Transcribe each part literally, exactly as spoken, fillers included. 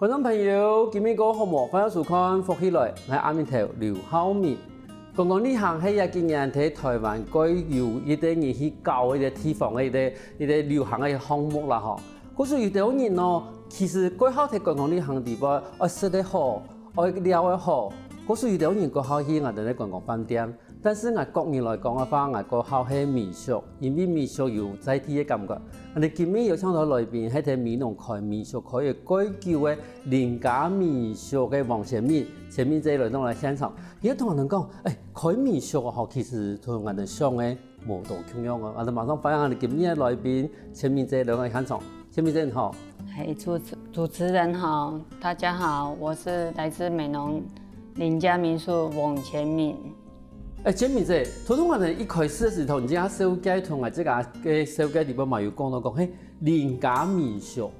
觀眾朋友，今晡日過好無？歡迎收看《福氣來》，𠊎阿明頭劉浩明。觀光旅行係這幾年在臺灣蓋有一個人去搞个一個地方个一個一個旅行个項目啦吼。故所有兜人哦，其實蓋好在觀光旅行地方，愛食个好，愛尞个好。故所有兜人蓋好去𠊎兜个觀光飯店。 但是𠊎個人來講个話，𠊎較好係民宿，因為民宿有在地个感覺。恁呢今晡日有請到來賓，係在美濃開民宿開了蓋久个林家民宿个王千明，千明姐來到𠊎現場。佢同𠊎兜講，欸，開民宿吼，其實同𠊎兜想个無多共樣哦。𠊎兜馬上歡迎𠊎兜今晡日个來賓，千明姐來到現場。千明姐你好。嘿，主持主持人好，大家好，我是來自美濃林家民宿王千明。 欸，千明姐，頭先𠊎兜一開始个時候，你這下紹介同𠊎這個个紹介裡背嘛有講到講，嘿，林家民宿，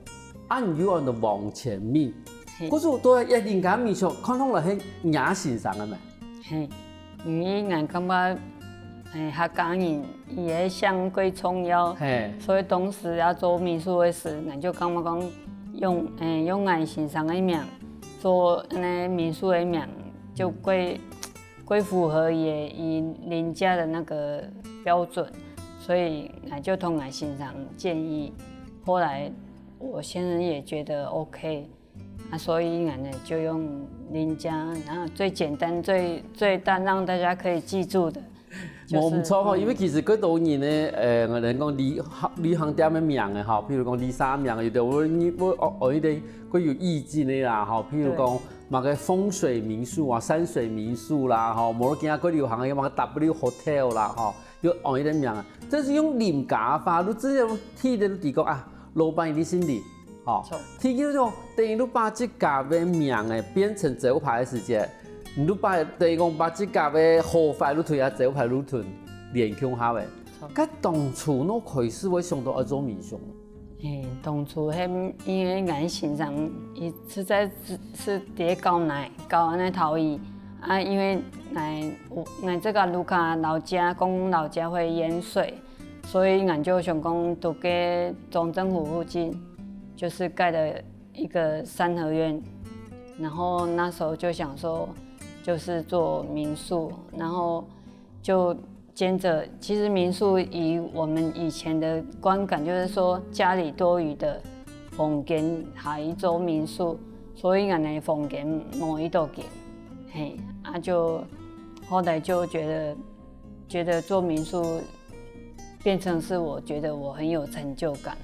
啊你又安到王千明。嘿故所對這林家民宿，看起來係若先生个咩？嘿，因為𠊎感覺，欸，客家人佢个姓蓋重要，嘿，所以當時要做民宿个時，𠊎就感覺講用，欸，用𠊎先生个名做恁呢民宿个名，就蓋蓋符合佢个佢林家的那個標準，所以𠊎就同𠊎先生建議。後來我先生也覺得OK，啊，所以𠊎呢就用林家，然後最簡單、最最單，讓大家可以記住的，就是無毋著吼，因為其實蓋多人呢，呃，𠊎兜講旅旅行店个名个吼，譬如講旅社名，有兜會會哦哦，一個蓋有意境个啦吼，譬如講麼个風水民宿啊、山水民宿啦吼，無論今下蓋流行个麼个W Hotel啦吼，有哦一個名啊，這係用林家話，你直接聽个你講啊，老闆一定姓林。 吼，著第二種，等於你把自家个名仔變成招牌个時節，你就把等於講把自家个好壞就同啊招牌就同連共下个。著該當初你開始會想到愛做民宿？欸，當初係因為𠊎先生佢實在係係在搞泥，搞恁呢陶藝啊，因為𠊎𠊎這個屋下老家，公公老家會淹水，所以𠊎就想講，在該中正湖附近，就是蓋了一個三合院，然後那時候就想說，就是做民宿，然後就兼著，其實民宿以我們以前的觀感，就是說家裡多餘的房間還做民宿，所以𠊎个房間無幾多間，嘿，啊就後來就覺得覺得做民宿變成是我覺得我很有成就感。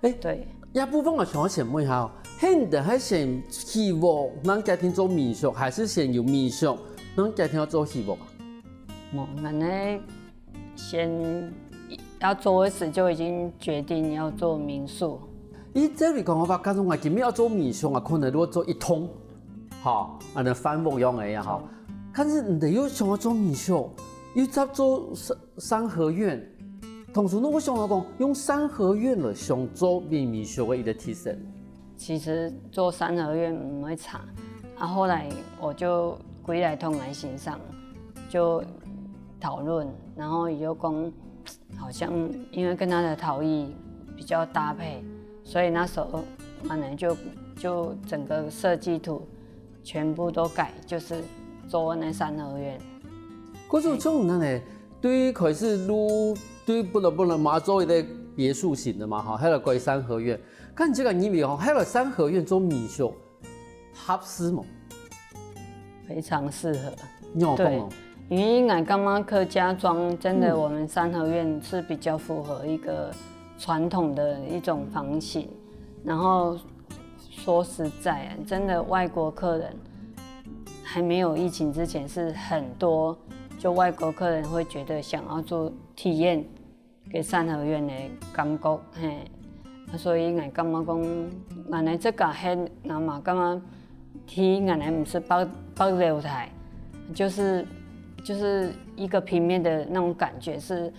欸對，這部分𠊎想愛先問一下哦，係你兜係先起屋，正決定做民宿，還係先有民宿，正決定愛做起屋啊？我們呢先要做的時就已經決定要做民宿。咦，照理講个話，假如𠊎今晡日愛做民宿啊，可能就愛做一棟，吼，恁呢飯屋樣个呀吼。但是你兜又想愛做民宿，又再做三三合院，當初你會想到講用三合院來想做民民宿个一個特色。其實做三合院毋會差，啊，後來我就歸來同𠊎先生就討論，然後佢就講，好像因為跟他的陶藝比較搭配，所以那時候可能就就整個設計圖全部都改，就是做那三合院。可是像恁呢，對開始路對本來本來嘛做一個別墅型个嘛，吼，後來改三合院，看這個認為吼，後來三合院做民宿合適無？非常適合。你有講哦，因為𠊎感覺客家庄真的，嗯我們三合院是比較符合一個傳統的一種房型，然後說實在，真的外國客人還沒有疫情之前是很多，就外國客人會覺得想要做體驗 个三合院个感覺，嘿。啊，所以𠊎感覺講，恁呢這個係，𠊎嘛感覺，第一恁呢毋係白白樓梯，就是就是一個平面的那種感覺，是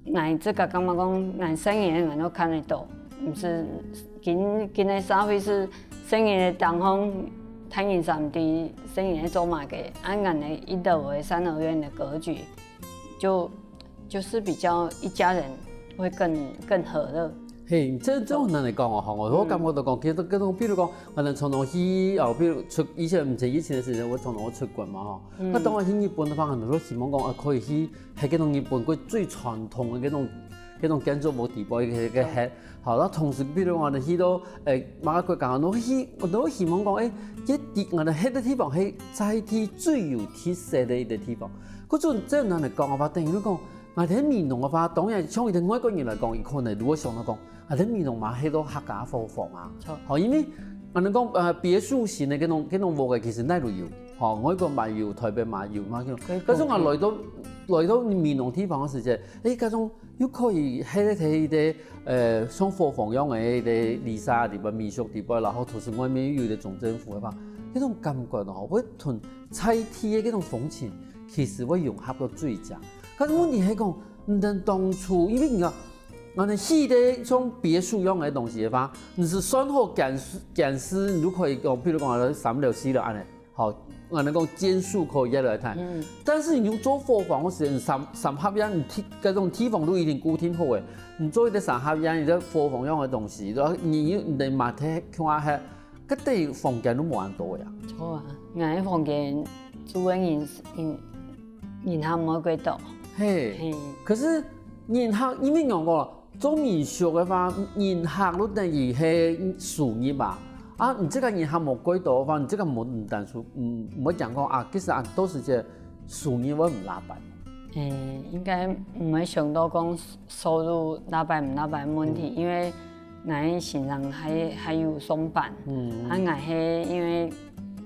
𠊎這個感覺講，𠊎細人仔𠊎都看得到，毋係今今个社會係細人仔當中，大人儕毋知細人仔做麼个，啊，恁呢一樓个三合院个格局，就 就是比較一家人會更更和樂。嘿，這這種難來講哦，吼，我感覺到講，其實這種，比如講，可能常常去哦，比如出以前毋係疫情个時節，𠊎常常會出國嘛吼。該當然去日本个話，可能都希望講啊，可以去，去該種日本个最傳統个該種，該種建築物底背个个个，好，然後同時，比如講，可能去到誒，某個國家，𠊎都希，𠊎都希望講，誒，這地，𠊎等去个地方係在地最有特色个一個地方。可是這樣來講个話，等於講，𠊎等美濃个話，當然像一個外國人來講，佢可能如果想到講， 啊，這美濃嘛，係到客家伙房啊。好，因為𠊎等講，呃，別墅型个該種該種屋个，其實哪都有，吼，外國嘛有，臺北嘛有嘛有。可是𠊎來到來到美濃地方个時節，誒，該種又可以係在一個呃像伙房樣个一個旅社地方、民宿地方，然後同時外面又有一個總政府个話，那種感覺哦，會同在地个那種風情，其實會融合到最佳。可是問題係講，你等當初因為你看。 𠊎等去个像別墅樣个東西个話，你係算好間數，間數你就可以講，比如講三樓、四樓恁樣，好，𠊎等講間數可以下來談。但是你用做伙房个時間，三三合院，你地該種地方都已經固定好个，你做一個三合院，你个伙房樣个東西，然後你又你等嘛忒看下，該對房間都無恁多呀。著啊，𠊎个房間住个人人人客無幾多。嘿，可是人客因為仰講， 做民宿个話，人客就等於係收入啊。啊，你這個人客無幾多个話，你這個無毋單純，毋毋會講講啊，其實啊，到時節收入會毋拉粄。誒，應該毋會想到講收入拉粄毋拉粄个問題，因為𠊎个先生還還有上班，啊，𠊎係因為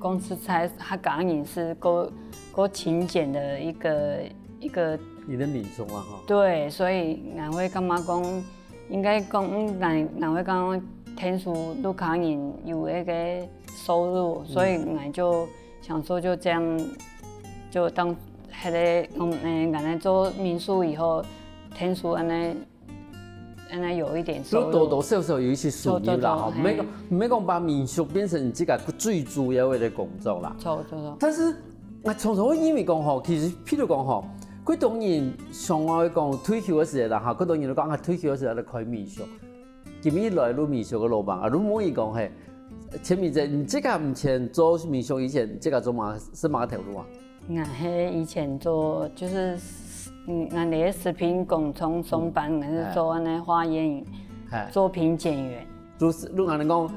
講實在，客家人係過過勤儉个一個一個一個民族啊，吼。對，所以𠊎會感覺講， 應該講，嗯，𠊎𠊎會講，𢯭手屋下人有該個收入，所以𠊎就想說就這樣，就當該個，嗯，誒，𠊎來做民宿以後，𢯭手恁樣恁樣有一點收入。就多多少少有一些收入啦，吼，著著著，毋係講毋係講把民宿變成你自家最主要个工作啦。著著著。但是 𠊎常常會認為講吼，其實譬如講吼，幾多人想愛講退休个時節啦，吼，幾多人都講啊退休个時節來開民宿。今日來就民宿个老闆啊，就問佢講嘿，陳明姐，你自家毋曾做民宿以前，自家做麼个係麼个頭路啊？𠊎係以前做，就是嗯，𠊎在食品工廠上班，𠊎係做恁樣化驗，做品檢員。 就係就恁樣講，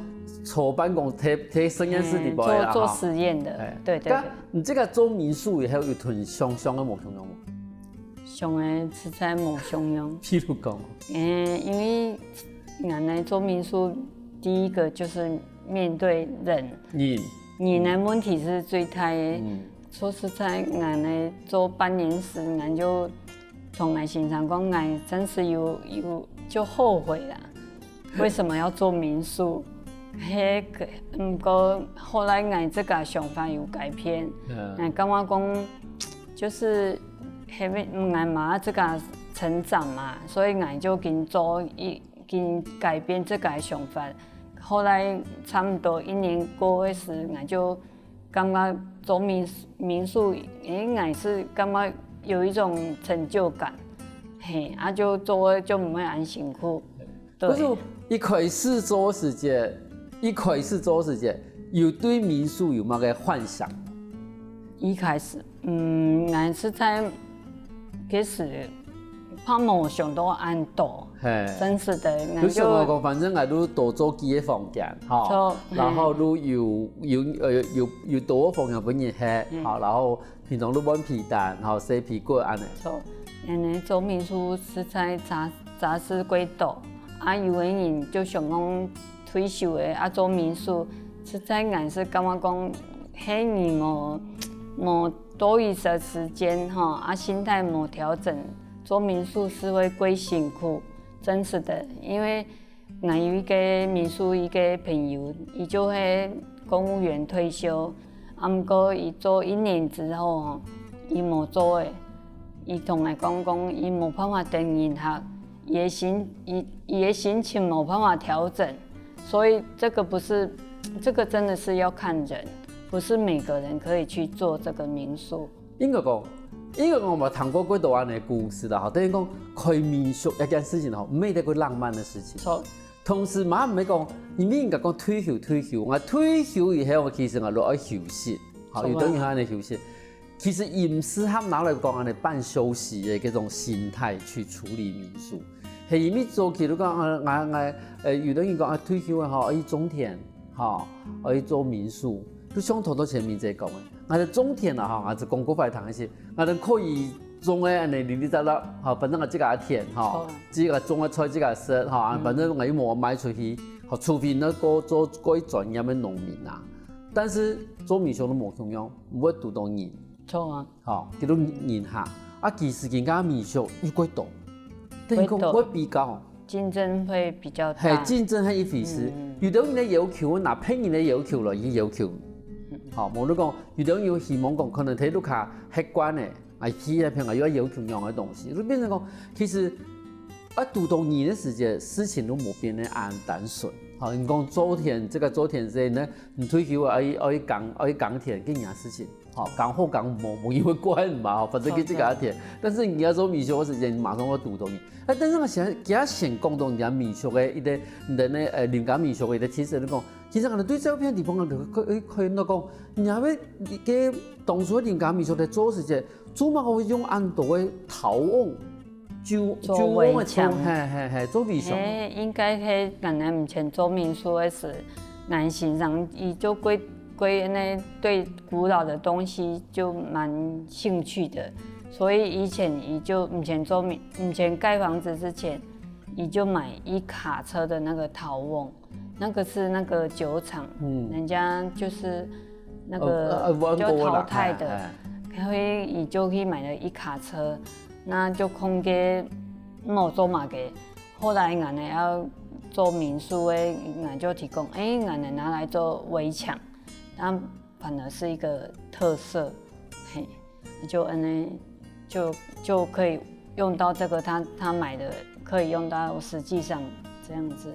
坐辦公，在在實驗室底背啦，做做實驗个，對對對。該你這個做民宿以後有同想像个無共樣無？想个實在無共樣。譬如講，誒，因為𠊎來做民宿，第一個就是面對人，人人个問題係最大个。說實在，𠊎來做半年時，𠊎就同𠊎先生講，𠊎真係有有就後悔啦。 為什麼要做民宿？該個，毋過後來𠊎這個想法有改變，𠊎感覺講，就是因為𠊎嘛這個成長嘛，所以𠊎就緊做一緊改變這個想法。後來差不多一年過个時，𠊎就 感覺做民民宿，誒，𠊎係感覺有一種成就感，嘿，啊就做就毋會恁辛苦。對。可是一開始做个時節，一開始做个時節，有對民宿有麼个幻想？一開始，嗯，𠊎實在其實怕無想到恁多，嘿，真實个，你就想講，反正𠊎就多做幾個房間，吼，然後就有有呃有有多個房間分人歇，好，然後平常就換被單，吼，洗被骨恁樣。著，恁樣做民宿實在雜雜事過多，啊有个人就想講退休个啊做民宿，實在𠊎係感覺講，係你無無 多餘个時間吼，啊心態無調整，做民宿係會過辛苦，真實个。因為𠊎有一個民宿一個朋友，佢就係公務員退休，啊毋過佢做一年之後吼，佢無做了，佢同𠊎講講，佢無辦法等人客，佢个心佢佢个心情無辦法調整，所以這個不是，這個真的是要看人。 不是每個人可以去做這個民宿。應該講，因為𠊎嘛聽過幾多恁樣个故事啦，吼，等於講開民宿這件事情吼，毋係一個浪漫的事情。錯，同時嘛毋係講，因為人家講退休退休，𠊎退休以後，其實𠊎都愛休息，好，從來有的人還愛休息。其實也毋適合拿來講恁樣半休息的這種心態去處理民宿。係因為早期都講啊，𠊎𠊎呃，有的人講啊，退休了吼，愛去種田，吼，愛去做民宿，就像頭頭前面在講的，𠊎兜種田啊，吼，𠊎就講過擺談一些，𠊎兜可以種个恁樣零零雜雜，吼，反正𠊎自家田，吼錯，自家種个菜自家食，吼，啊嗯反正𠊎又無賣出去，吼，除非那個做過專業的農民啊。但是做民宿都無共樣，毋會堵到人，錯啊，吼，叫做人客。啊，其實人家民宿又貴多，等於講貴多會比較。競爭會比較嘿，大。競爭係一回事。嗯有的人个要求，拿別人个要求來去要求。好，無你講，有的人有希望講，可能在屋下習慣了，啊，去那片啊，又要要求樣个東西，就變成講，其實啊，堵到人个時節，事情都無變得恁單純。好，你講做田，這個做田這呢，你退休啊，愛愛耕愛耕田，這件事情。 吼，講好講無，無人會管嘛，吼，反正佢自家个田。但是你要做民宿个時間，你馬上會堵到你。啊，但是𠊎想，佢先講到人家民宿个一個，人个呃，林家民宿个一個，其實你講，其實𠊎對照片地方，𠊎就可以可以看到講，人家个个當初林家民宿在做時間，做麼个會用恁多个陶甕，就做就甕个圍牆嘿嘿嘿，做圍牆。誒，應該係𠊎等以前做民宿个時，𠊎先生佢就對對那對古老的東西就蠻興趣的，所以以前佢就以前做民以前蓋房子之前，佢就買一卡車的那個陶甕，那個是那個酒廠，嗯人家就是那呃個呃，玩就過啦淘汰的，哎所以佢就去買了一卡車，那就空个無做麼个。後來𠊎等要做民宿个，𠊎就提供，誒，𠊎等拿來做圍牆，那反而是一個特色，嘿，就恁呢就就可以用到這個他他買的，可以用到實際上這樣子。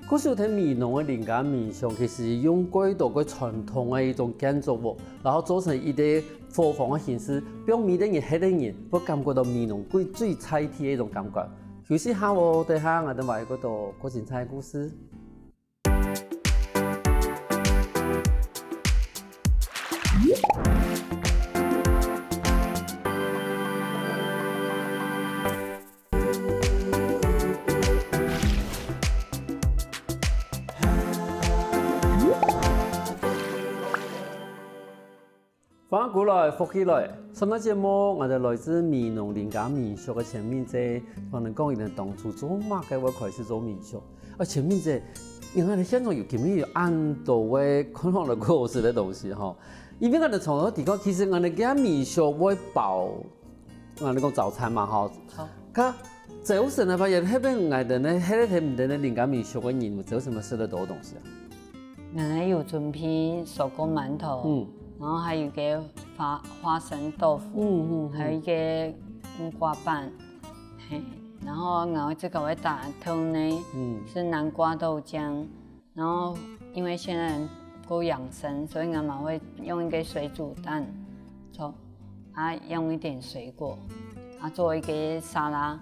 故所在美濃个林家民宿，其實用過多个傳統个一種建築物，然後做成一個伙房个形式，讓每個人歇个人，會感覺到美濃最最在地个一種感覺。休息下哦，等下𠊎等還有過多過精彩个故事。 歡迎過來，福氣來！上个節目，𠊎等來自美濃林家民宿个陳明姐，同𠊎等講佢等當初做麼个會開始做民宿。啊，陳明姐，因為你現場有今日有恁多个看到个故事个東西吼，因為𠊎等從頭提到，其實𠊎等个民宿會包，𠊎等講早餐嘛吼，好，佢早晨个話，也係𠊎等呢，係在毋等个林家民宿个人，有做麼个食得到个東西啊？ 原來有準備手工饅頭，嗯然後還有個花花生豆腐，嗯嗯還有一個木瓜粄，嘿，然後𠊎自家會打豆奶，嗯是南瓜豆漿，然後因為現在人夠養生，所以𠊎嘛會用一個水煮蛋，做啊用一點水果，啊做一個沙拉。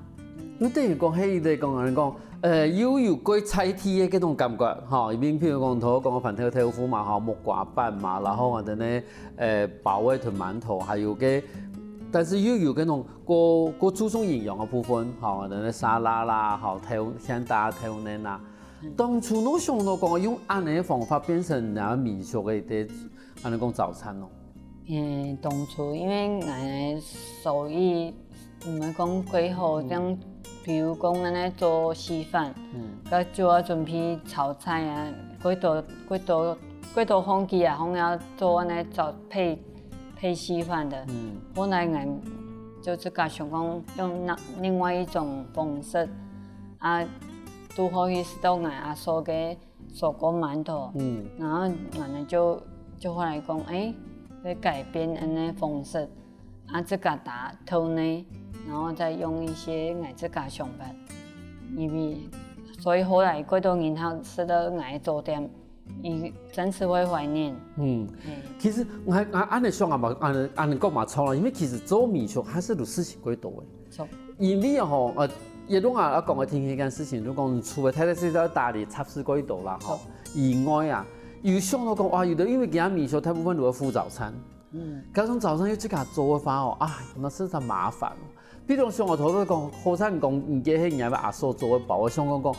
你等於講，係一個講人講，呃，又有過在地个這種感覺，吼，因為譬如講，頭講个番豆豆腐嘛，吼，木瓜粄嘛，然後𠊎等呢，呃，包个同饅頭，還有个，但是又有這種過過注重營養个部分，吼，𠊎等呢沙拉啦，吼，豆現打豆奶啦。當初𠊎想到講，用恁樣个方法變成人民宿个一個，恁樣講早餐咯。 嗯，當初因為𠊎个手藝毋係講幾好，像比如講恁樣做稀飯，嗯該就要準備炒菜啊，幾多幾多幾多方式啊，好像要做恁樣炒配配稀飯的。嗯後來𠊎就自家想講用那另外一種方式，啊，拄好去食到𠊎阿叔个手工饅頭，嗯然後𠊎等就就後來講，誒，要改變恁樣方式，啊，自家打豆奶，然後再用一些𠊎自家想法，因為所以後來幾多人客食到𠊎个早點，你真是會懷念。嗯，其實我還我恁樣想啊嘛，恁恁樣講嘛錯啦，因為其實做民宿還係有事情過多誒。錯，因為吼，呃，也攏啊講个天氣个事情，如果你除了太太是要打理雜事過多啦吼，以外啊，有想到講哇，有的因為今日民宿大部分都會附早餐，嗯，加上早餐又自家做个話哦，啊，那實在麻煩。比如像我頭先講，好像講你這係人家阿叔做个包，我想講講，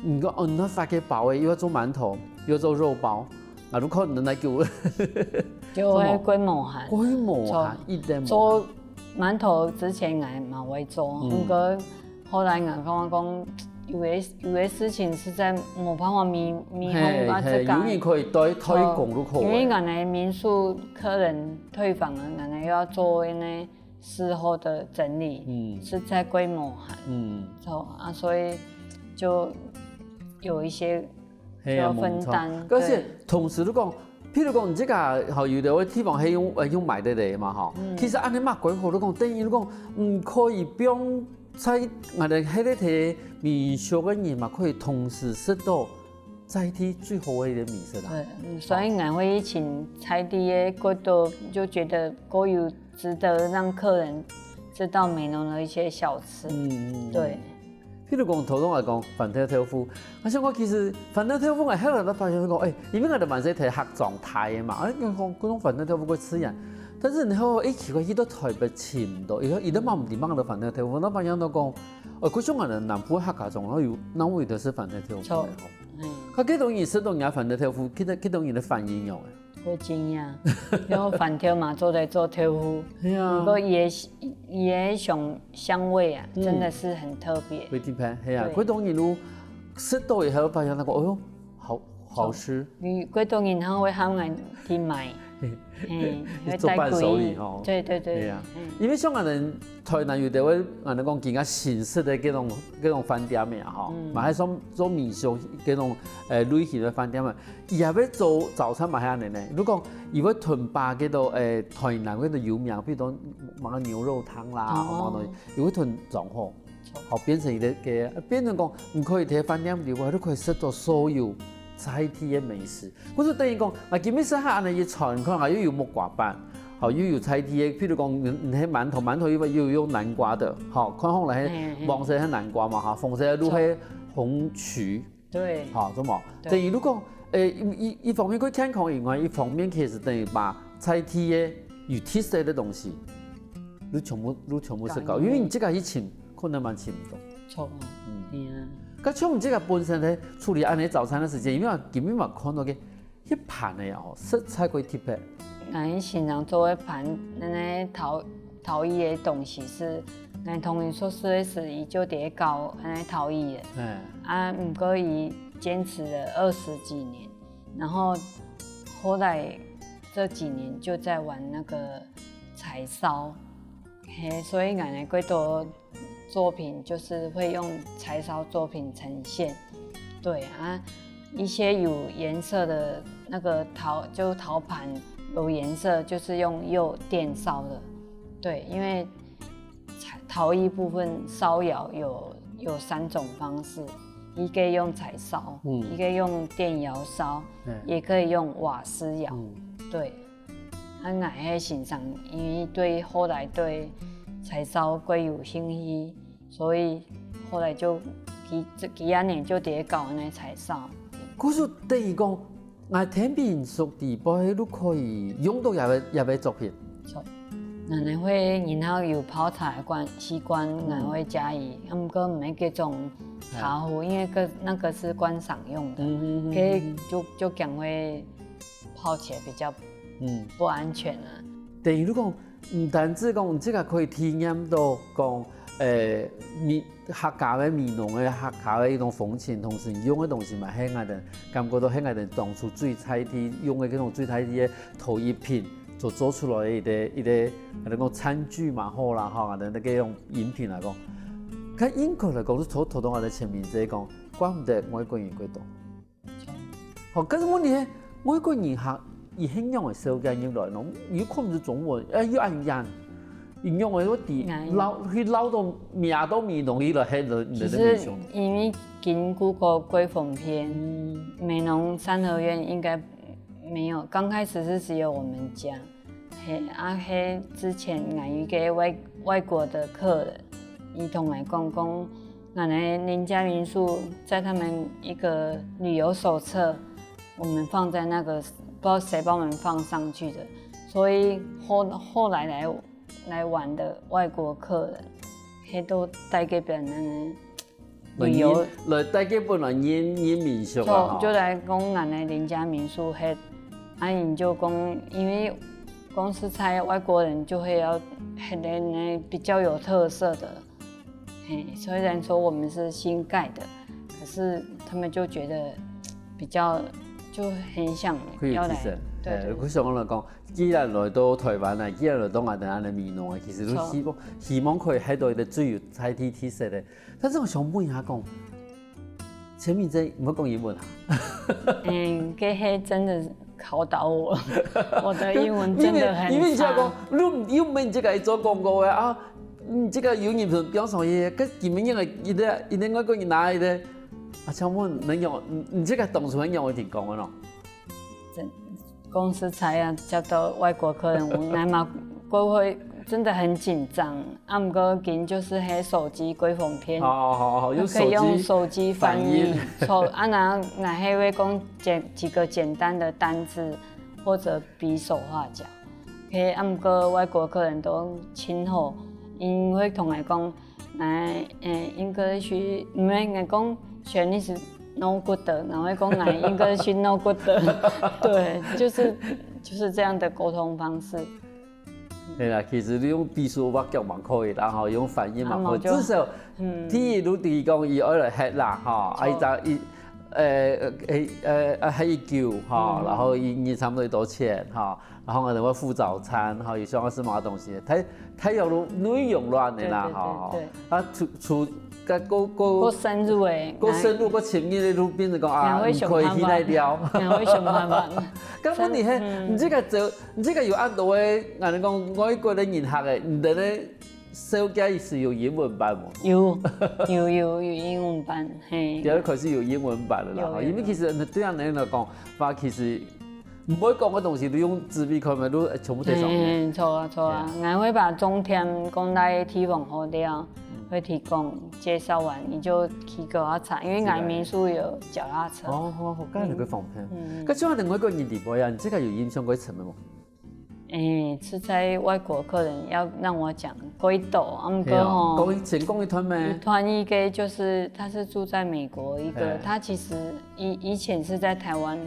你講哦，你那發个包誒，又要做饅頭，又要做肉包，啊，如果你來給我，就會過無閒。過無閒，一點無閒。做饅頭之前𠊎嘛會做，毋過後來𠊎感覺講，有个有个事情實在無辦法面面嘿紅啊，嘿，這个有人可以代代工就好因為誒。𠊎个民宿客人退房了，𠊎个又要做那事後的整理，嗯實在過無閒。嗯，錯啊，所以就有一些係啊，就分擔無錯。而且對同時你講，譬如講，你這個吼，有的地方係用呃用買的咧嘛吼，其實恁樣嘛，過好你講，等於你講，嗯，可以放在𠊎等迄個地民宿个人嘛，可以同時食到在地最好个一個美食啦。對，嗯所以𠊎會請在地个過多，就覺得過有值得讓客人知道美濃的一些小吃。嗯，對，譬如講，頭先來講番豆豆腐，而且我其實番豆豆腐，我後來都發現講，哎，因為我哋本身係客庄大个嘛，哎，講嗰種番豆豆腐个吃人，但是你後一奇怪，去到台北尋毋到，以後一直望毋到望到番豆豆腐，那發現到講，哦，佢像我哋南部客家庄，然後有那味道係番豆豆腐的吼。嗯，佢幾多人食到人家番豆豆腐，幾多幾多人的反應有誒。會驚訝，因為番豆嘛做得做豆腐，係啊不過也也想香味啊，真的是很特別。會特別，係啊，對佢當然都食到以後發現那個，哦喲，好好吃。你過多人他會喊人去買，嗯，做伴手禮吼對對對，係啊嗯，因為像我們台南有的會，我們講更加形式的這種這種飯店的哈，嘛還算做民宿這種呃類型的飯店嘛，佢也會做早餐嘛，還恁呢。如果佢會同把這個呃台南這個有名，比如講麼个牛肉湯啦，哦麼个東西，佢會同裝好。 好，變成一個，變成講，你可以在飯店裡，你都可以食到所有在地的美食。故所等於講，啊，今日食下恁呢一餐，你看啊，又有木瓜粄，好，又有在地的，譬如講，你你係饅頭，饅頭又又有南瓜的，好，看好來嗯嗯黃色係南瓜嘛，哈，紅色係綠係紅麴，對，好，怎麼？對等於如果，誒，一一一方面佢健康以外，一方面其實等於把在地的有特色的東西，你全部你全部食到，當然因為你這個去尋，可能嘛尋毋到。錯，嗯啊，該像你這個本身咧處理恁呢早餐的時間，因為今日嘛看到个一盤的哦，實在過特別。𠊎經常做个盤，恁呢陶陶藝的東西是，𠊎童年讀書的時，佢就在教恁呢陶藝的。哎，啊，毋過佢堅持了二十幾年，然後後來這幾年就在玩那個柴燒，嘿，所以𠊎个過多作品就是會用柴燒作品呈現。對啊，一些有顏色的那個陶，就陶盤有顏色，就是用用電燒的。對，因為陶藝部分燒窯有有三種方式，一個用柴燒，嗯一個用電窯燒，嗯也可以用瓦斯窯。嗯對，啊，𠊎个先生因為對後來對柴燒過有興趣，所以後來就幾這幾下年就直接搞那柴燒。故所等於講，𠊎天秤屬地背都可以用到這個這個作品。可能會然後有泡茶的慣習慣，𠊎會加以，啊，毋過毋係這種茶壺，因為个那個是觀賞用的，嗯可以就就講會泡起來比較嗯，不安全啊。等於如果毋單止講這個可以體驗到講，誒，美客家个美濃个客家个一種風情，同時用个東西嘛，係𠊎等感覺到係𠊎等當初最在地用个這種最在地个陶藝品所做出來个一個一個，可能講餐具嘛好啦，吼，𠊎等那個用飲品來講，佢應該來講，係頭頭到𠊎等前面這講，怪毋得外國人過多。 好，可是問題係，外國人客佢係仰會紹介入來呢？又看毋出中文，誒，又恁遠。一樣个，我知，哎老去老到名都没东西了，还能其实能没想。因为经过过桂峰篇，美浓三合院应该没有，刚开始是只有我们家。嘿，啊，嘿，之前有一个外外国的客人，伊同我讲讲，俺的林家民宿在他们一个旅游手册，我们放在那个不知道谁帮我们放上去的，所以后后来来来玩的外国客人，嘿，都带给别人旅游。来带给本来人人民宿啊，就就来讲俺的林家民宿，嘿，啊，你就讲，因为公司差外国人就会要很那比较有特色的，嘿，虽然说我们是新盖的，可是他们就觉得比较就很想要来，可以提升。对对我想来讲，既然来到台湾了，既然来到俺等俺的美浓啊，其实都希望希望可以还到一个最有在地特色的。但是我想问一下讲，陈明真，你会讲英文啊？嗯，这些真的考倒我，我的英文真的很差。因为你讲，你又没这个做广告的啊，你这个有日本表演，个基本上个一个一个外国人拿来的啊，请问能用你你这个当初能用会挺讲的咯？真公司差啊，叫到外国客人，我那么过会真的很紧张。啊，毋过今就是黑手机贵风篇，好好好，用可以用手机手机翻译翻译。手啊，然后然后还会讲简几个简单的单字，或者比手画脚。OK，啊，毋过外国客人都真好，因为同我讲，来，诶，English，毋免讲 Chinese no good，然后讲来 English no good，对，就是就是这样的沟通方式。对啦，其实你用比手画脚蛮可以啦，吼，用翻译蛮可以，啊嘛就至少第一路第一讲伊爱来吃啦，吼，啊一张一，呃呃呃，啊吃一酒，吼，然后一日差不多多少钱，吼，然后呢我付早餐，吼，有需要吃什么东西，太太有路内容乱的啦，对对吼对，啊除除个个过个深入诶，个深入个深入的路变成讲啊，哪会你可以去想办法那聊。然后想办法。咁问题系，你这个就你这个有恁多个，俺讲外国的人客个，你等个小姐是有英文版无？有有有有英文版，嘿，第二开始有英文版了啦，有有吼，因为其实对人来讲，话其实唔会讲个东西，都用纸笔看嘛，都全部在上面。嗯，错啊错啊，俺会把中天讲来地方好料，会提供介绍完，你就去给我查，因为俺民宿有脚踏车。哦，好，好，刚才个方便。嗯可是另外一个人地方啊，你这个有印象过什么吗？诶，是在外国客人要让我讲归斗，啊，毋对啊，过吼，讲一前讲一段一咩？段一个就是他是住在美国一个哎，他其实以以前是在台湾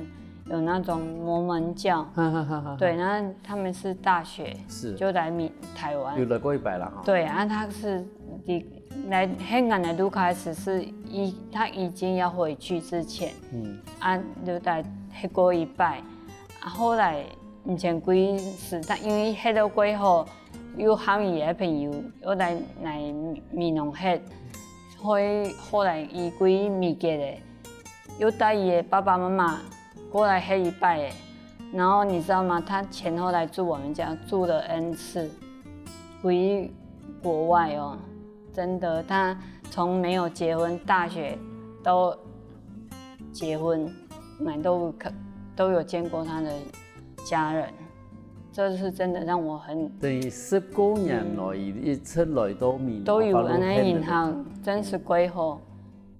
有那种摩门教，哈哈哈哈。对，那他们是大学是就来米台湾有，来过一摆了哈。对，啊，他是你来黑俺的路开始是一他已经要回去之前，嗯，啊，就来黑过一拜，啊，后来以前归时他因为黑了过后，又喊伊的朋友又来来美浓黑，后后来伊归美国的，又带伊的爸爸妈妈过来黑一拜诶。然后你知道吗？他前后来住我们家住了 N 次，归国外哦，真的，他从没有结婚，大学都结婚，蛮都可都有见过他的家人，这是真的让我很等于十九年来，一直来到美国，都有把路安安影骗了响，真是归后，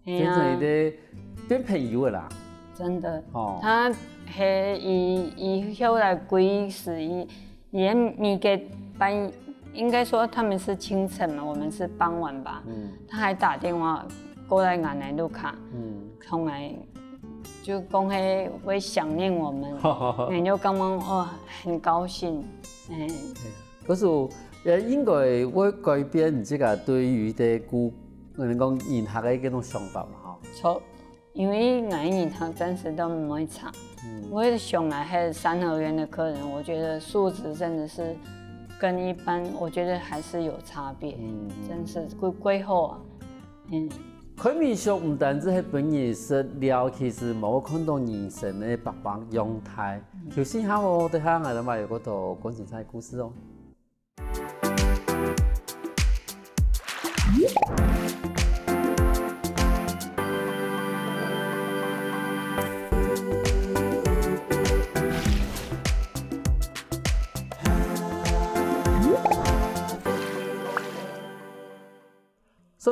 哎变成一呀，个变朋友的啦。真的。哦，他还以以后来归时，以以前米给班，应该说他们是清晨嘛，我们是傍晚吧。嗯，他还打电话过来俺来路卡，嗯，从来就讲嘿会想念我们，你就刚刚哦很高兴，哎，可是也应该会改变你这个对于的顾，人讲人客的这种想法嘛哈。错，因为俺人客暂时都没差。我想来还是三合院的客人，我觉得素质真的是跟一般，我觉得还是有差别，嗯真是归归后啊，嗯。开民宿毋单止係分人食了，其實無看到人生的百般樣態。休息下哦，等下𠊎等還有个到觀景台故事哦。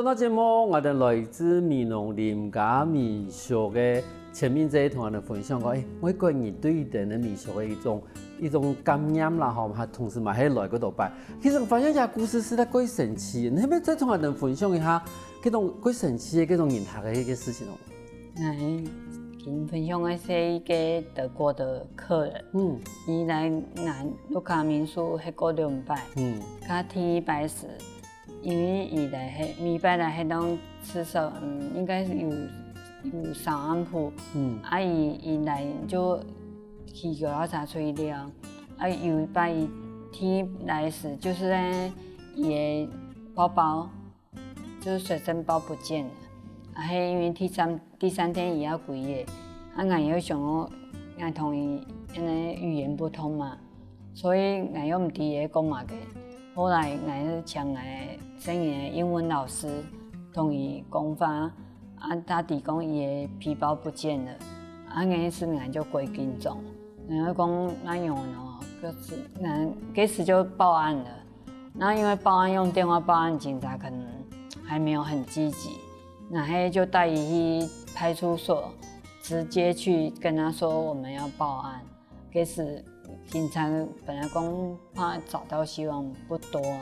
到節目，𠊎兜來自美濃林家民宿个陳明姐同𠊎兜分享講，誒，外國人對佢兜个民宿个一種一種感染啦，吼，還同時嘛係來過多擺。其實發現這故事實在蓋神奇，你係毋係再同𠊎兜分享一下，這種蓋神奇个這種人客个一個事情哦？ 𠊎今分享个係一個德國个客人，嗯，佢來𠊎屋下民宿歇過兩擺，嗯，佢第一擺時，因為佢來歇，每擺來歇當至少，嗯，應該係有有三暗晡，嗯，啊佢佢來就騎腳踏車出去尞，啊有一擺佢第一來時，就是在佢个包包。 就隨身包不見了。啊，係因為第三第三天佢愛歸个，啊，𠊎又想講，𠊎同佢因為語言不通嘛，所以𠊎又毋知佢講麼个。後來𠊎就請𠊎个細人个英文老師同佢講話，啊，佢知講佢个皮包不見了，啊，該時𠊎就蓋緊張，𠊎就講哪樣哦，該時𠊎該時就報案了。 那因為報案用電話報案，警察可能還沒有很積極，然後就帶佢去派出所，直接去跟他說我們要報案。該時警察本來講怕找到希望不多啊，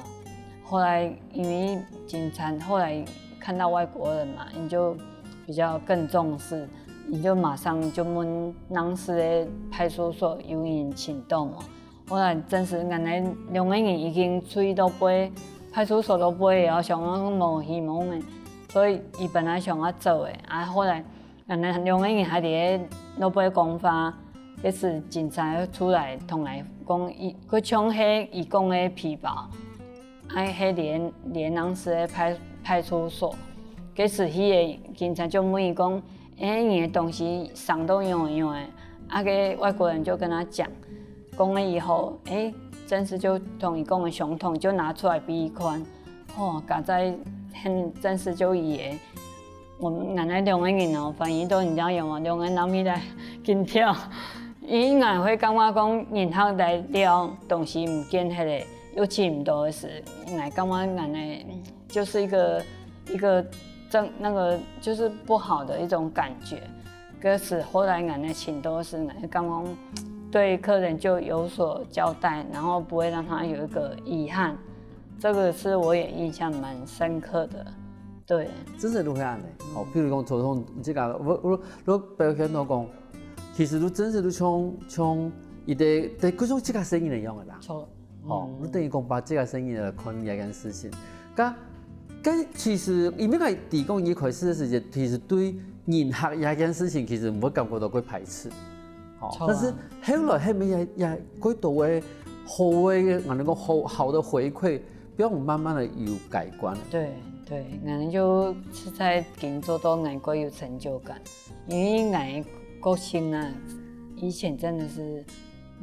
後來因為警察後來看到外國人嘛，你就比較更重視，你就馬上就問當時个派出所有人請到嘛。 後來真實𠊎兩個人已經出去到背，派出所到背了，想講無希望了，所以佢本來想愛走个，啊，後來𠊎兩個人還在到背講話，該時警察出來同𠊎講，佢，佢搶該佢講个皮包，啊，該連連當時个派派出所，該時佢个警察就問佢講， 誒，你个東西省到樣樣誒，啊，該外國人就跟他講，講了以後，誒，真實就同佢講个相同，就拿出來分佢看，吼，佳哉很真實就佢个。𠊎等兩個人哦，反應都毋一樣哦，兩個人摎起來緊跳，因為𠊎會感覺講人客來尞，東西毋見忒了，又尋毋到个時，𠊎感覺恁樣就是一個一個正那個就是不好的一種感覺。可是後來𠊎等尋到時，𠊎感覺對客人就有所交代，然後不會讓他有一個遺憾，這個是我也印象蠻深刻的。對，真實就係恁樣。好，比如講，頭先這個，我我我表現到講，其實就真實就像像一個，對，就像這個聲音一樣个啦。錯。 吼，嗯，你等於講把這個聲音來看這件事情。該該其實因為𠊎知講一開始个時節，其實對人客這件事情其實毋會感覺到過排斥。吼，著啊。但是後來後面也也過多个好个，𠊎等講好好的回饋，比較慢慢的有改觀。對對，𠊎等就實在工作到𠊎過有成就感，因為𠊎個性啊，以前真的是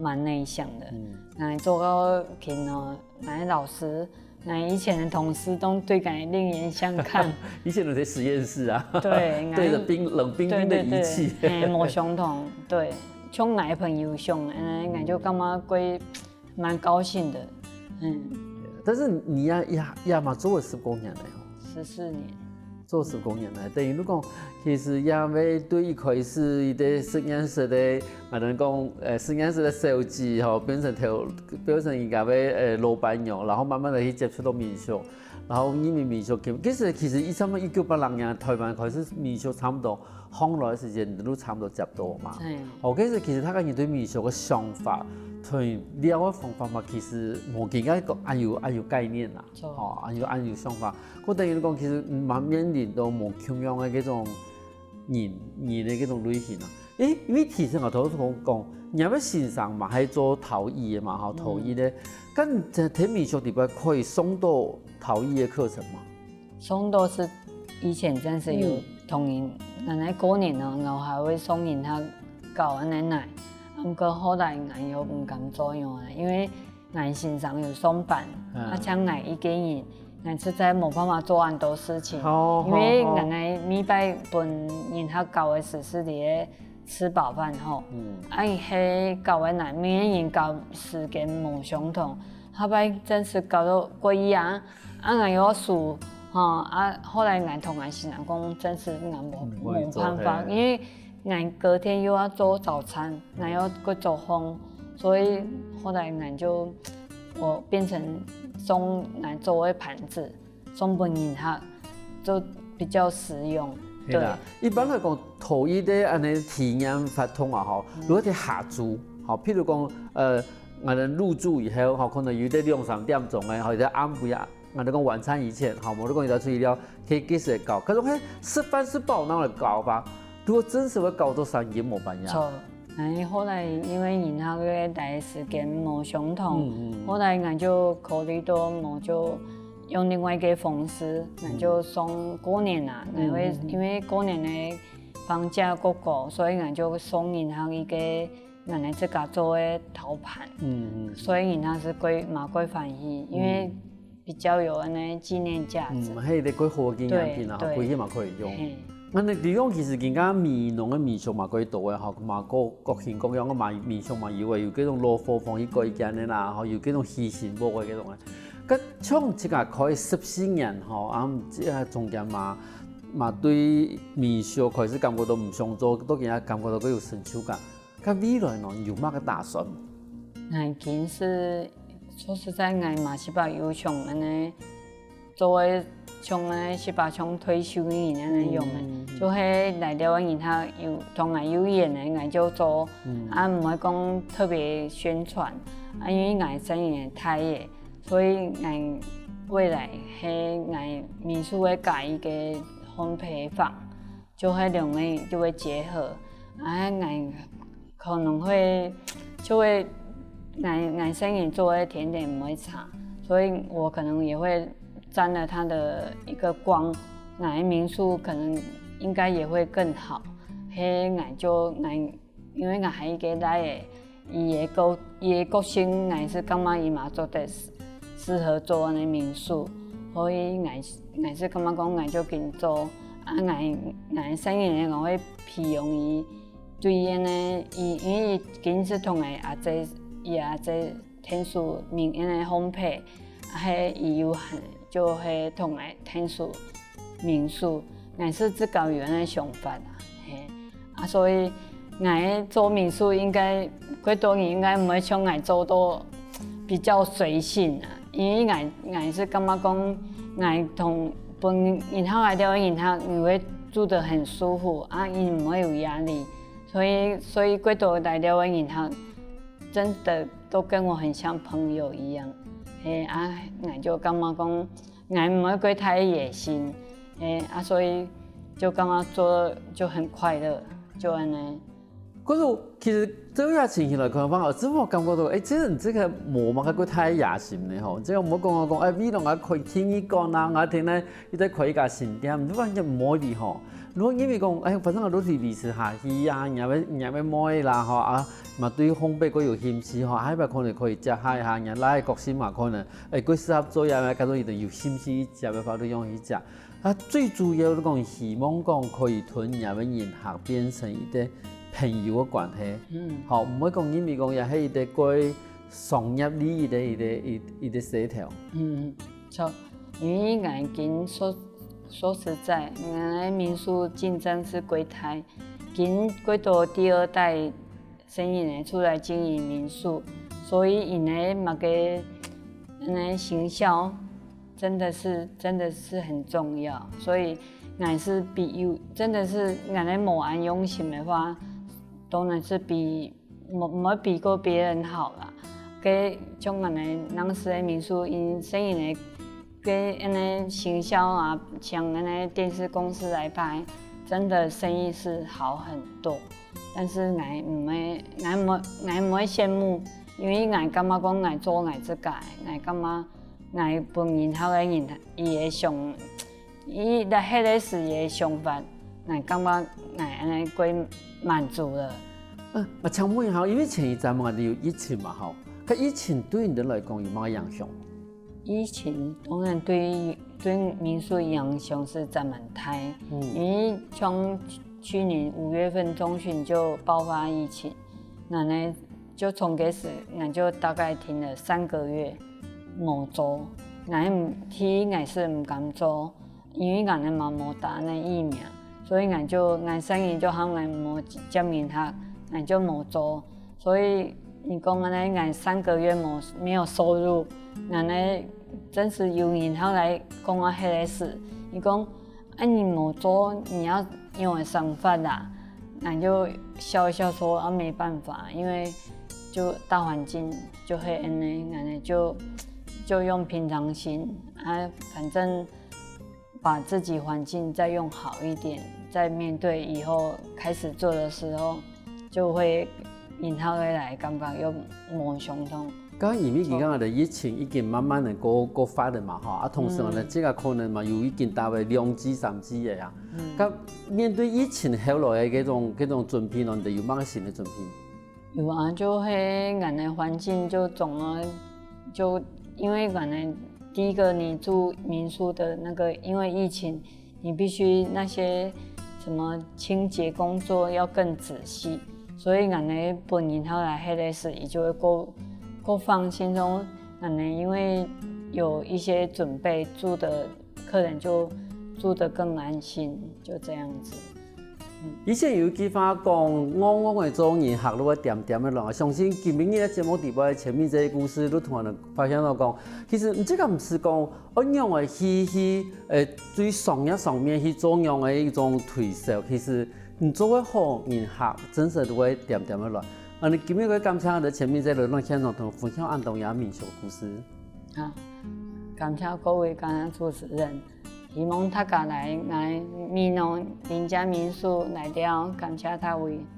蠻內向的，嗯，𠊎做到今哦， 𠊎老師，𠊎以前的同事都對𠊎另眼相看。以前有些實驗室啊，對，對着冰冷冰冰的儀器。對對對，嘿，無相同，對，像𠊎朋友像，嗯，𠊎就感覺會蠻高興的，嗯。但是你也也也嘛做了十多年了哦。十四年。 做十多年來，等於你講，其實也會對一開始一個實驗室个，啊，等於講，呃，實驗室个小姐吼，變成頭，變成人家个呃老闆娘，然後慢慢的去接觸到民宿，然後因為民宿，其其實其實一差不多一九八六年台灣開始民宿差不多紅來个時間，你都差不多接到嘛。係。哦，其實其實大家人對民宿个想法，同尞个方法嘛，其實無應該講恁有恁有概念啦。 著。吼，恁有恁有想法。故等於講，其實嘛面臨到無共樣个這種人人个這種類型啊。誒，因為其實𠊎頭先講講，你个先生嘛，還做陶藝个嘛，吼，嗯，陶藝个，該在在民宿裡背可以上到陶藝个課程嘛？上到係以前真實有，嗯，同人，𠊎等過年哦，𠊎還會送人客搞恁樣來，毋過後來𠊎又毋敢做樣啊，因為 𠊎先生有上班，嗯，啊，淨𠊎一個人，𠊎實在無辦法做恁多事情，好，因為𠊎个每擺分人客搞个時，係在該吃飽飯吼，嗯，啊，佢係搞个難，每個人搞時間無相同，下擺真實搞到過夜啊，啊，𠊎又愛收吼，啊，後來𠊎同𠊎先生講，真係𠊎無，嗯，無辦法，無做，嘿。因為𠊎隔天又要做早餐，𠊎要去做工，所以後來𠊎就，我變成送𠊎做个盤子，送分人客，就比較實用。對。係啦，一般來講，頭一个恁呢體驗活動啊，吼，嗯。如果在下晝，吼，譬如講，呃，𠊎等入住以後，吼，可能有一个兩三點鐘个，吼，有一个暗晡啊， 𠊎兜講晚餐以前，吼，無你講你兜出去尞，可以幾時會搞？可是講，嘿，食飯食飽，哪會搞吧？如果真實會搞到三更無半夜。著，哎，後來因為人客个來時間無相同，嗯，嗯，嗯。後來𠊎就考慮到無就用另外一個方式，𠊎就送過年啊，嗯。𠊎會，嗯，嗯，嗯。因為過年个放假過高，所以𠊎就送人客一個 𠊎等自家做个陶盤，嗯，嗯。所以人家係蓋，嘛蓋歡喜，因為，嗯，比較有恁呢紀念價值。嗯，係一個蓋好个紀念品啊，對，對。回去嘛可以用。嘿。恁呢利用其實今个美濃个民宿嘛蓋多个吼，嘛各，各型各樣个嘛民宿嘛有个，有這種老伙房去改建个啦，吼，有這種喜新屋个這種个。該像自家開十四年吼，啊，這中間嘛，嘛對民宿開始感覺到毋想做，到今下感覺到蓋有成就感。 該未來呢，有麼个打算？𠊎今係，說實在，𠊎嘛係把有像恁呢，做个像恁呢，係把像退休个人恁呢樣个，嗯。就係來尞个人客有，同𠊎有緣个，𠊎就做，嗯。啊，毋會講特別宣傳，啊，因為𠊎生意大个，所以𠊎未來係𠊎民宿會加一個烘焙坊。 就係兩個就會結合。啊，𠊎可能會，就會，𠊎，𠊎生意做个甜點毋會差，所以我可能也會佔了他的一個光，𠊎个民宿可能應該也會更好。嘿，𠊎就，𠊎，因為𠊎還有一個倈仔， 佢个個，佢个個性，𠊎係感覺佢嘛做得適，適合做恁呢民宿，所以𠊎，𠊎係感覺講𠊎就緊做，啊，𠊎，𠊎細人仔𠊎會培養佢對恁呢，佢，因為佢緊係同𠊎阿姊，佢阿姊𢯭手恁呢烘焙，啊，係佢有很，就係同𠊎𢯭手民宿，𠊎係自家有恁呢想法啊，嘿。 啊，所以𠊎做民宿應該，蓋多人應該毋會像𠊎做到比較隨性啊，因為𠊎，𠊎係感覺講，𠊎同分人客來尞个人客，你會住得很舒服啊，你毋會有壓力，所以，所以蓋多來尞个人客，真的都跟我很像朋友一樣，嘿，啊，𠊎就感覺講， 𠊎毋會過大个野心，嘿，啊，所以就感覺做就很快樂，就恁呢。可是其實這樣情形來看，反而自我感覺到，欸，其實你這個無麼个過大个野心呢吼，這個毋好講啊講，欸，未來𠊎開歕一間啊，𠊎聽呢，你再開一家新店，你完全毋會哩吼。如果因為講，欸，反正𠊎都係維持下去啊，你也會，你也會妹啦吼，啊，嘛對烘焙過有興趣吼，下一擺可能可以接下一下，你倈仔个個性嘛可能 欸，過適合做呀，假如佢等有興趣去食个話，就用去食。啊，最主要就講希望講可以同若个人客變成一個朋友个關係。嗯。吼，毋會講因為講也係一個過商業利益个一個，一，一個事頭。嗯，著。因為𠊎今說，說實在，𠊎个民宿競爭係過大，今過多第二代 生意呢出來經營民宿，所以因為麼个，嗯，行銷真的是，真的是很重要，所以𠊎係比有，真的是𠊎个無恁用心个話，當然是比，無，無比過別人好啦。該像𠊎个當時个民宿，因生意呢，該恁呢行銷啊，請恁呢電視公司來拍，真的生意是好很多。 但是𠊎毋會，𠊎毋會，𠊎毋會羨慕，因為𠊎感覺講𠊎做𠊎自家个，𠊎感覺𠊎分人客个人，佢个想，佢在歇个時佢个想法，𠊎感覺𠊎恁呢過滿足了。嗯，啊，請問一下，因為前一站嘛，有疫情嘛，吼，該疫情對你等來講有麼个影響？ 疫情當然對，對民宿影響是真蠻大，嗯。因為從去年五月份中旬就爆發疫情，然後呢，就從該時，𠊎就大概停了三個月無做，𠊎毋，第一𠊎是毋敢做，因為𠊎个媽媽打个疫苗，所以𠊎就𠊎生意就喊𠊎無接人客，𠊎就無做。所以你講恁呢，𠊎三個月無沒有收入，𠊎呢真是有人後來講啊，迄个事，你講，哎，你無做，你要用个生活啦，那就笑一笑說啊，沒辦法，因為就大環境就會恁呢，那就就用平常心啊，反正把自己環境再用好一點，再面對以後開始做的時候，就會然後會來感覺又無相同。剛剛因為你講的疫情已經慢慢的過過發了嘛，哈，啊，同時呢，這个可能嘛有已經大概兩季、三季了呀。該面對疫情後來的這種這種準備呢，你有麼个新的準備？有啊，就係𠊎个環境就總啊，就因為𠊎个第一個你住民宿的那個，因為疫情，你必須那些什麼清潔工作要更仔細，所以𠊎个本人後來迄个時，伊就會夠夠放心中，𠊎个因為有一些準備，住的客人就住得更安心，就這樣子。以前有一句話講，戇戇个做人，行路會恬恬个來。相信今晡日个節目底背前面這个故事，你同𠊎發現到講，其實毋只个毋係講，愛仰个去去，誒，對商業上面去做仰个一種推銷，其實你做个好，人客真實都會恬恬个來。啊，你今日个感謝你前面這个來現場同分享恁多也民宿故事。啊，感謝各位感謝主持人，希望大家來來美濃林家民宿來了，感謝大家。